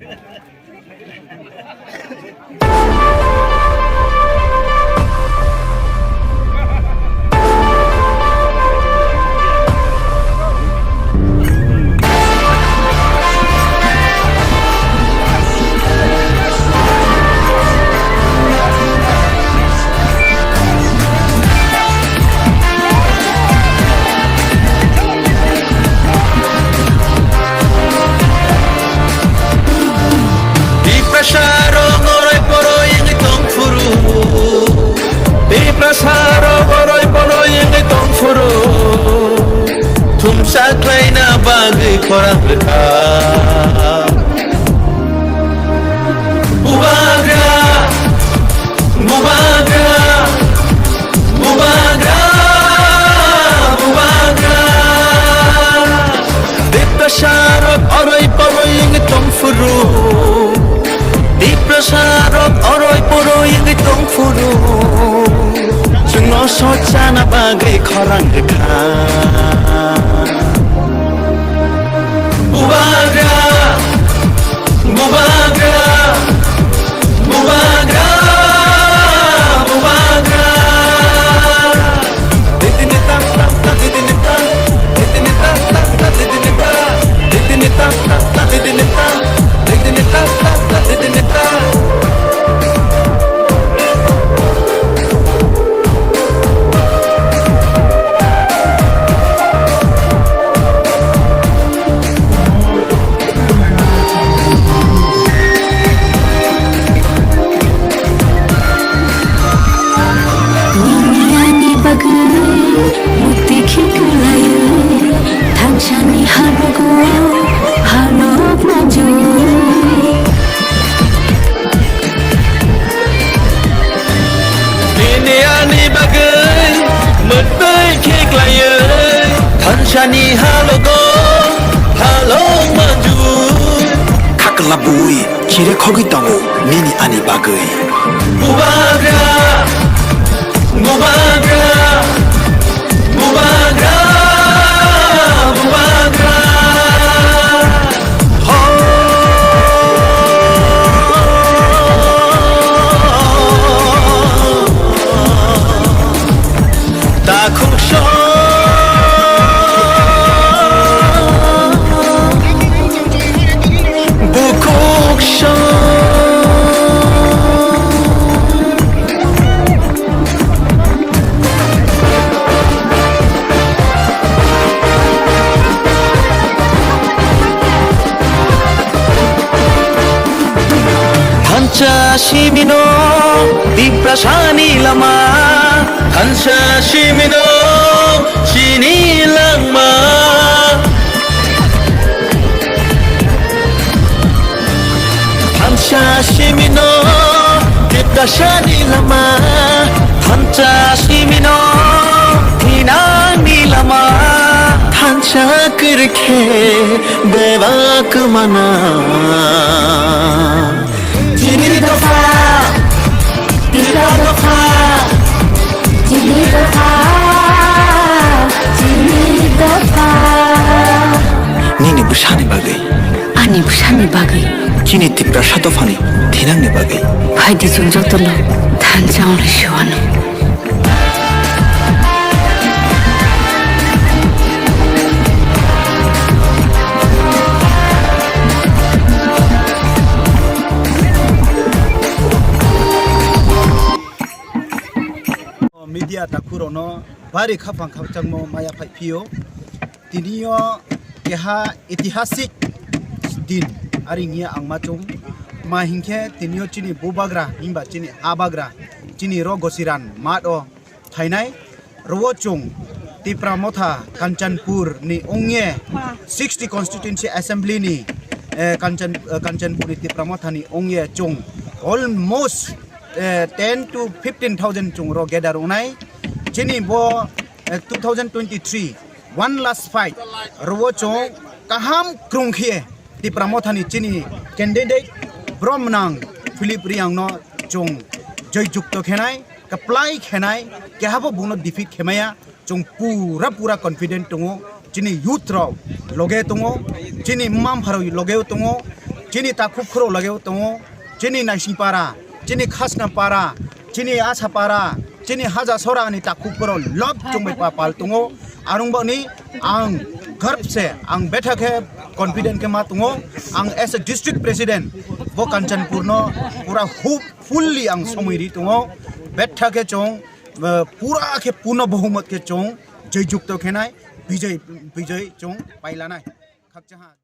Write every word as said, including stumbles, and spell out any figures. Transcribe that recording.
Tiprasa rao oroi poroi wngwi tong phuru. Tiprasa rao oroi poroi wngwi tong phuru. Thumsa khlaina bagwi khorang rwkha. Bubagra, bubagra, bubagra, bubagra. Tiprasa rao oroi poroi wngwi tong phuru. Tiprasa rao oroi poroi wngwi tong phuru. Chwngno sochana bagwi khorang rwkha. Bubagra, bubagra, bubagra, bubagra. Nini ani bagwi mukti khiklai, thansa ni halogo, halok manju. Nini ani bagwi mukti khiklai, thansa ni halogo, halok manju. Khakla bui, chire khogwi tongo, nini ani bagwi. Bubagra, bubagra, bubagra, bubagra. Ho. Takhuk song. Bukhuk song. Thansa simi no Tiprasa ni lama, thansa simi no chini langma. Thansa simi no Tiprasa ni lama, thansa simi no thinang ni lama, thansa kwrwi khe bebak mana. Chini dopha, Tipra dopha, chini dopha, chini dopha. Nini bwsani bagwi. Ani bwsani bagwi. Chini Tiprasa dophani thinangni bagwi. Phai di chwng joto no thansa wnglai se wano. Media takhu rao no bari khaphang khakchangmo maya phaiphi ou. Tini yo keha itihasik din are hing ye ang ma chung. Tma hing khe tini yo chini bubagra himba chini habagra, chini ro Gosiran math wo phainai. Ro wo chung Tipra Motha Kanchanpur ni ong ye sixty constituency assembly ni, eh, Kanchan-, eh, Kanchanpur ni Tipra Motha ni ong ye chung almost, eh, ten to fifteen thousand chung ro gather ong nai. Chini bo, eh, two thousand twenty-three one last fight, ro wo chung kaham krung khe Tipra Motha ni chini candidate bromnang Philip Reang no chung joy jukto khe nai, kaplai khe nai, keha pho bung no defeat khe mai ya. Chung pura pura confident tong ou, chini youth rao loge tong ou, chini mma mpha rao loge tong ou, chini takhu khorao lage wo tong ou, chini Naisingpara, chini Khasnampara, chini Asapara, chini Hajasora ni takhu khorao lob chung bai papal tong ou. Are ong baoh ni ang garb se, ang betha khe confident khe ma tong ou. Ang as a district president, bo Kanchanpur no pura hopefully ang somoi ri tong ou. Betha khe chung, pura khe purno bohumot khe chung joyjukto khe nai, bijoi, bijoi chung pai la nai. Khakchang ha.